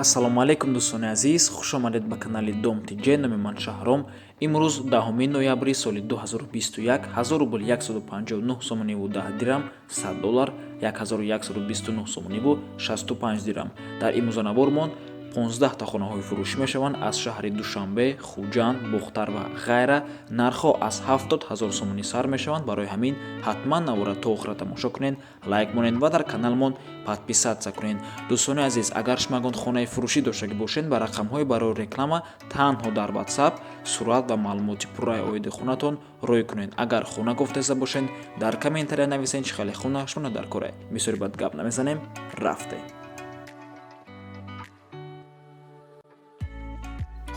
Ассалому алайкум, дӯстони азиз, хуш омадед ба канали Дом ТЖ. Номи ман Шаҳром. Имрӯз 10 ноябри соли 2021, 1000 рубл 159 сомониву 10 дирам, 100 доллар 1129 сомониву 65 дирам. Дар имрӯзанавормон 15 та хонаҳои фурӯшӣ мешаванд аз шаҳри Душанбе, Хуҷанд, Бохтар ва ғайра. Нархҳо аз 70 ҳазор сомонӣ сар мешаванд. Барои ҳамин ҳатман навора то охира тамошо кунед, лайк монед ва дар каналмон подписаться кунед. Дӯстони азиз, агар шумо ягон хонаи фурӯшӣ доштагӣ бошед, ба рақамҳои барои реклама танҳо дар WhatsApp сурат ва маълумоти пурраи оиди хонатон рӯй кунед. Агар хона гуфтеста бошед, дар комментария нависед, чӣ хеле хона шумо дар кора. Бисёри бад гап намезанем, рафтем.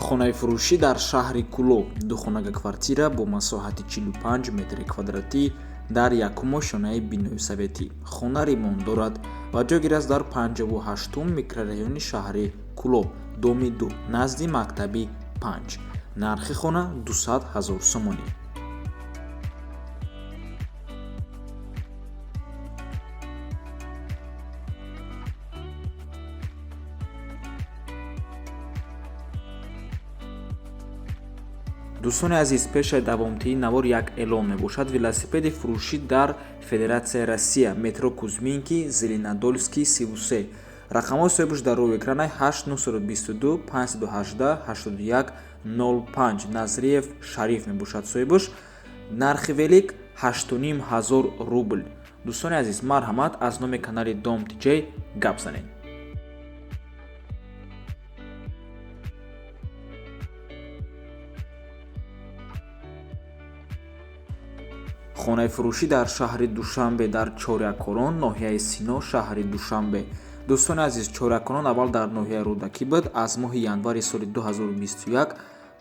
Хонаи фурӯшӣ дар шаҳри Кӯлоб, духонага квартира бо масоҳати 45 метри квадратӣ дар якум ошёнаи бинои советӣ. Хона ремонт дорад ва ҷойгир аст дар 58-ум микрорайони шаҳри Кӯлоб, доми 2, назди мактаби 5. Нархи хона 200 ҳазор сомонӣ. Дӯстони азиз, пешаи давомтии навор як эълон мебошад. Велосипеди фурӯшӣ дар Федератсияи Россия, метро Кузьминки, Зеленодольский, 33. Рақамҳои соҳибаш дар рӯи экрана: 8 922 518 81 05. Назриев Шариф мебошад соҳибаш. Нархи велик 8,5 ҳазор рубл. Дӯстони азиз, марҳамат, аз номи канали Дом ТЖ гап занед. Хонаи фурӯшӣ дар шаҳри Душанбе, дар Чорякорон, ноҳияи Сино, шаҳри Душанбе. Дӯстони азиз, Чорякорон аввал дар ноҳияи Рӯдакӣ буд, аз моҳи январи соли 2021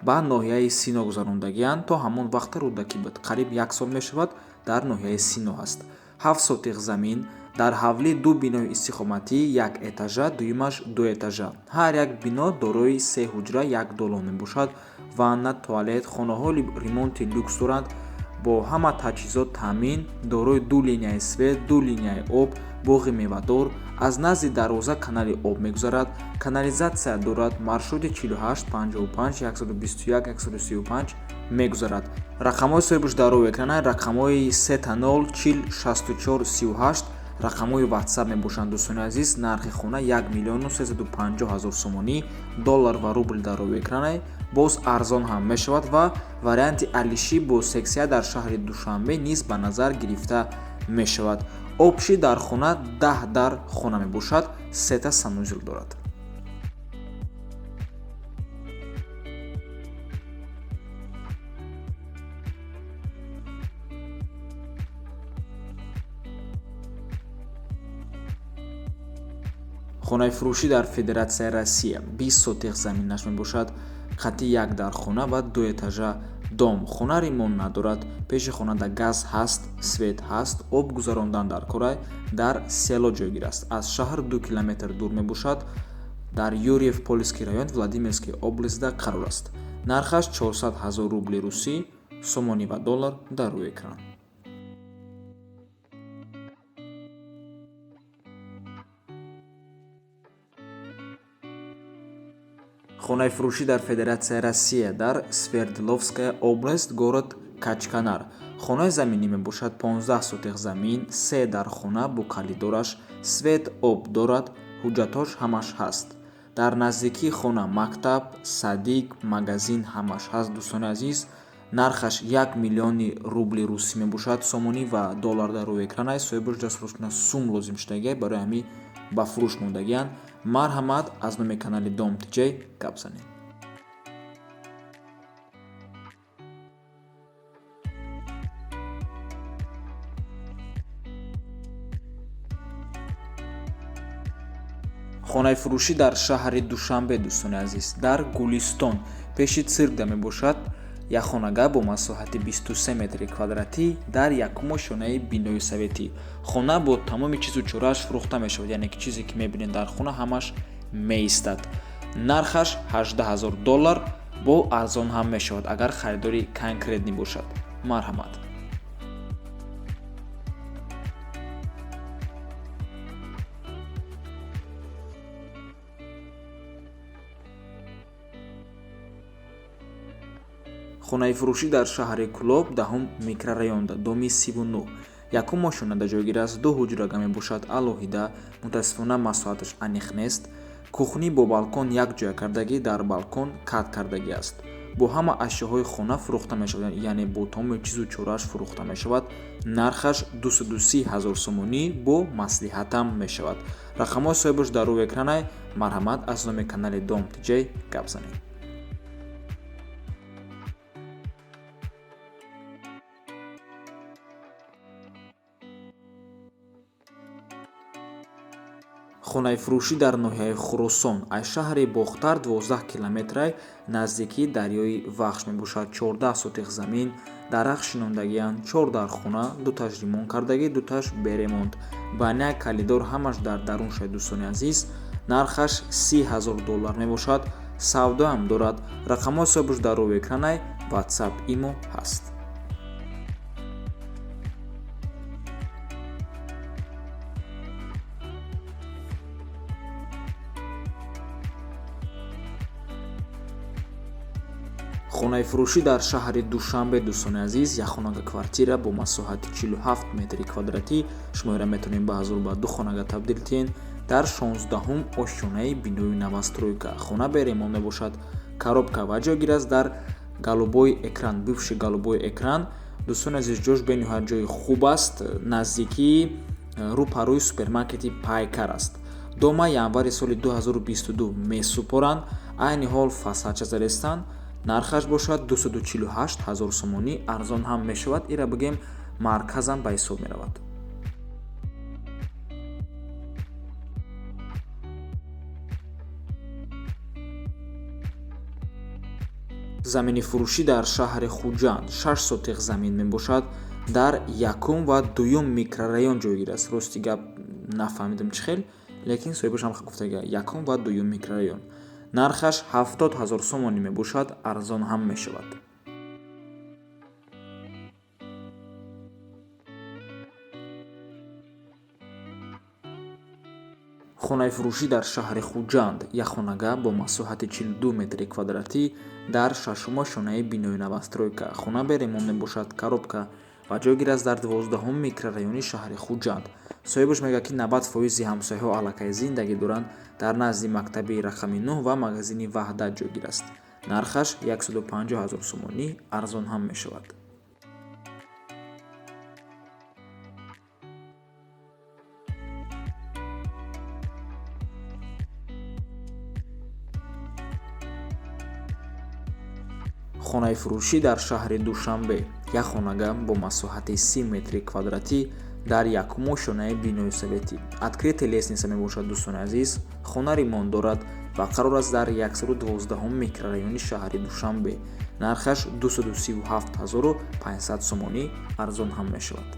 ба ноҳияи Сино гузарондагианд. То ҳамон вақта Рӯдакӣ буд, қариб як сол мешавад дар ноҳияи Сино ҳаст. 7 сотих замин, дар ҳавлӣ ду бинои истиқоматӣ, як этажа, дуюмаш ду этажа. Ҳар як бино дорои се ҳуҷра, як долон мебошад. Ванна, туалет. Хонаҳо ремонти люкс доранд, бо ҳама таҷҳизот таъмин, дорои ду линияи свет, ду линияи об, боғи мевадор. Аз назди дарвоза канали об мегузарад, канализатсия дорад. Маршрути 48, 55, 121, 135 мегузарад. Рақамҳои соҳибаш дар рӯи экрана: рақамҳои 000 40 64 38 рақамҳои WhatsApp мебошанд. Дӯстони азиз, нархи хона 1 миллиону 350 ҳазор сомонӣ, доллар ва рубл дар рӯи экрана. Боз арзон ҳам мешавад ва варианти алишӣ бо сексия дар шаҳри Душанбе низ ба назар гирифта мешавад. Общий дар хона 10 дар хона мебошад, сета санузел дорад. Хонаи фурӯшӣ дар Федератсияи Россия, 20 сотих заминаш мебошад, қати як дар хона ва ду этажа дом. Хона ремонт надорад, пеши хонада газ ҳаст, свет ҳаст, об гузарондан дар корай. Дар село ҷойгир аст, аз шаҳр 2 километр дур мебошад, дар Юрьев Польский район, Владимирский областьда қарор аст. Нархаш 400 ҳазор рубли русӣ, сомонӣ ва доллар дар рӯи экран. Хонаи фурӯшӣ дар Федератсияи Россия, дар Свердловская область, город Качканар. Хонаи заминӣ мебошад, 15 сотих замин, се дар хона бо калидораш, свет, об дорад, ҳуҷҷатҳош ҳамаш ҳаст. Дар наздикии хона мактаб, садик, магазин ҳамаш ҳаст. Дӯстони азиз, нархаш 1 миллиони рубли русӣ мебошад, сомонӣ ва доллар дар рӯи экран аст. Соҳибаш дастфурӯшкунанда сум лозим шудагиай, барои ҳамин ба фурӯш мондагианд. Марҳамат, аз номи канали Дом ТЖ гап занед. Хонаи фурӯшӣ дар шаҳри Душанбе, дӯстони азиз, дар Гулистон, пеши циркда мебошад. Як хонага бо масоҳати 23 метри квадратӣ дар якум ошёнаи бинои советӣ. Хона бо тамоми чизу чорааш фурӯхта мешавад, яъне ки чизе ки мебинед дар хона, ҳамаш меистад. Нархаш 18 ҳазор доллар, бо арзон ҳам мешавад, агар харидори конкретный бошад. Марҳамат. Хонаи фурӯшӣ дар шаҳри Кӯлоб, 10-ум микрорайонда, доми 39, якум ошёнада ҷойгир аст. Ду ҳуҷрага мебошад алоҳида, мутаассифона, масоҳаташ аниқ нест. Кухни бо балкон якҷоя кардагӣ, дар балкон кат кардагӣ аст. Бо ҳама ашёҳои хона фурӯхта мешавад, яъне бо тамоми чизу чорааш фурӯхта мешавад. Нархаш 230 ҳазор сомонӣ, бо маслиҳатам мешавад. Рақамҳои соҳибаш дар рӯи экранай. Марҳамат, аз номи канали Дом Тиҷай гап занед. Хонаи фурӯшӣ дар ноҳияи Хуросон, аз шаҳри Бохтар 12 километрай, наздикии дарёи Вахш мебошад. 14 сотих замин, дарахт шинондагианд, чор дар хона, дуташ ремонт кардагӣ, дуташ бе ремонт, баня, коридор, ҳамаш дар дарун шуд. Дӯстони азиз, нархаш 30 ҳазор доллар мебошад, савдоам дорад. Рақамҳои соҳибаш дар рӯи экранай, WhatsApp, Имо ҳаст. Хонаи фурӯшӣ дар шаҳри Душанбе, дӯстони азиз, якхонага квартира бо масоҳати 47 метри квадратӣ. Шумо ира метавонед ба ҳазур ба ду хонага табдил диҳед. Дар 16-ум ошёнаи бинои новостройка, хона бе ремонт мебошад, коробка ва ҷойгир аст дар голубой экран, бывший голубой экран. Дӯстони азиз, ҷош бениҳоят ҷои хуб аст, наздикии рӯпарӯи супермаркети Пайкар аст. Дома январи соли 2022 месупоранд, айни ҳол фасадча зарестанд. Нархаш бошад 248 ҳазор сомонӣ, арзон ҳам мешавад. Ира бигем, марказам ба ҳисоб меравад. Замини фурӯшӣ дар шаҳри Хуҷанд, 6 сотих замин мебошад, дар якум ва дуюм микрорайон ҷойгир аст. Рости гап, нафаҳмидам чӣ хел, лекин соҳибаш ҳам гуфтага, якум ва дуюм микрорайон. Нархаш 70 ҳазор сомонӣ мебошад, арзон ҳам мешавад. Хонаи фурӯшӣ дар шаҳри Хуҷанд, якхонага бо масоҳати 42 метри квадратӣ дар шашум ошёнаи бинои новостройка. Хона бе ремонт мебошад, коробка ва ҷойгир аст дар 12-ум микрорайони шаҳри Хуҷанд. Соҳибаш мегӯяд, ки 90 фоизи ҳамсояҳо аллакай зиндагӣ доранд. Дар назди мактаби рақами 9 ва магазини Ваҳдат ҷойгир аст. Нархаш 150 ҳазор сомонӣ, арзон ҳам мешавад. Хонаи фурӯшӣ дар шаҳри Душанбе, як хонага бо масоҳати 30 метри квадратӣ дар якум ошёнаи бинои советӣ, открытый лестница мебошад. Дӯстони азиз, хона ремонт дорад ва қарор аст дар 112-ум микрорайони шаҳри Душанбе. Нархаш 237 500 сомонӣ, арзон ҳам мешавад.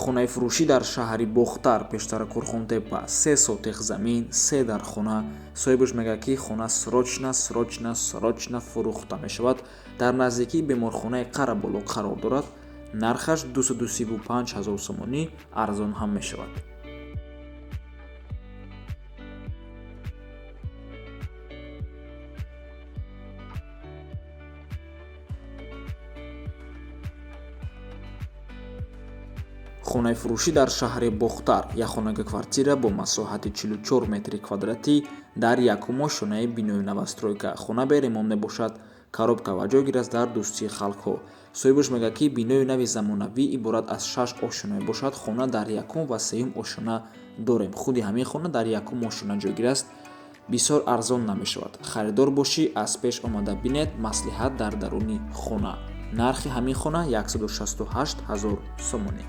Хонаи фурӯшӣ дар шаҳри Бохтар, пештара Курхонтепа, 3 сотих замин, се дар хона. Соҳибаш мегӯяд, ки хона срочно, срочно, срочно фурӯхта мешавад. Дар наздикии беморхонаи Қараболо қарор дорад. Нархаш 235 ҳазор сомонӣ, арзон ҳам мешавад. Хонаи фурӯшӣ дар шаҳри Бохтар, якхонага квартира бо масоҳати 44 метри квадратӣ дар якум ошёнаи бинои новостройка. Хона бе ремонт мебошад, коробка ва ҷойгир аст дар Дӯстии халқҳо. Соҳибаш мегӯяд, ки бинои нави замонавӣ иборат аз шаш ошёна мебошад. Хона дар якум ва сеюм ошёна дорем. Худи ҳамин хона дар якум ошёна ҷойгир аст. Бисёр арзон намешавад. Харидор бошӣ, аз пеш омада бинед, маслиҳат дар даруни хона. Нархи ҳамин хона 168 ҳазор сомонӣ.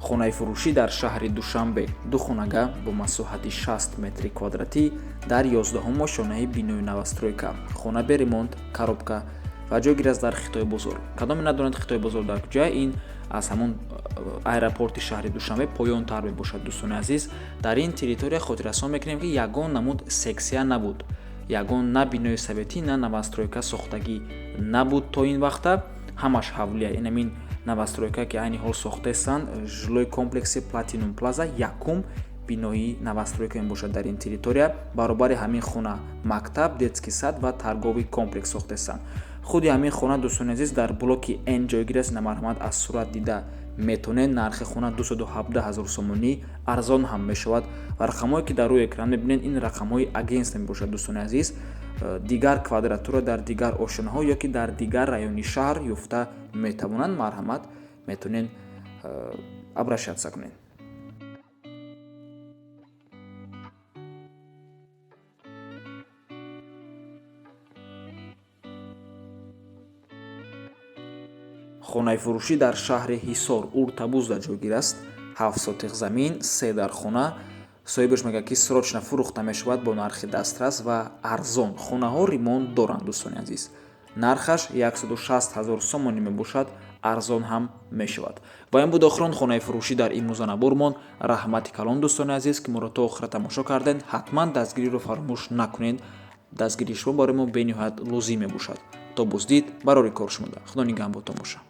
Хонаи фурӯшӣ дар шаҳри Душанбе, ду хонага бо масоҳати 60 метри квадратӣ дар 11-ум ошёнаи бинои новостройка. Хона бе ремонт, коробка ва ҷойгир аст дар Хитой бозор. Кадоме надонед Хитой бозор дар куҷоя, ин аз ҳамон Аэропорти шаҳри Душанбе поёнтар мебошад. Дӯстони азиз, дар ин территория хотиррасон мекунем, ки ягон намуд сексия набуд, ягон на бинои советӣ, на новостройка сохтагӣ набуд то ин вақта, ҳамаш ҳавлия. Инамин новостройка, ки айни ҳол сохтаистанд, жилой комплекси Платинум Плаза, якум бинои новостройка мебошад дар ин территория. Баробари ҳамин хона мактаб, детский сад ва торговый комплекс сохтаистанд. Худи ҳамин хона, дӯстони азиз, дар блоки Н ҷойгир аст. Марҳамат, аз сурат дида метонед. Нархи хона 217 ҳазор сомонӣ, арзон ҳам мешавад. Ва рақамҳое, ки дар рӯи экран мебинед, ин рақамҳои агентство мебошад. Дӯстони азиз, дигар квадратура дар дигар ошёнаҳо ё ки дар дигар райони шаҳр ёфта метавонанд. Марҳамат, метонед обращаться кунед. Хонаи фурӯшӣ дар шаҳри Ҳисор, Уртабузда ҷойгир аст. 7 сотих замин, се дархона. Соҳибаш мегӯяд, ки срочно фурӯхта мешавад бо нархи дастрас ва арзон. Хонаҳо ремонт доранд. Дӯстони азиз, нархаш 160 ҳазор сомонӣ мебошад, арзон ҳам мешавад. Ва ин буд охирон хонаи фурӯшӣ дар имрӯза набормон. Раҳмати калон, дӯстони азиз, ки моро то охира тамошо кардед. Ҳатман дастгириро фаромӯш накунед, дастгирии шумо барои мо бениҳоят лозим мебошад. То боздид, барори кор шумода, Худо нигаҳбонтон бошад.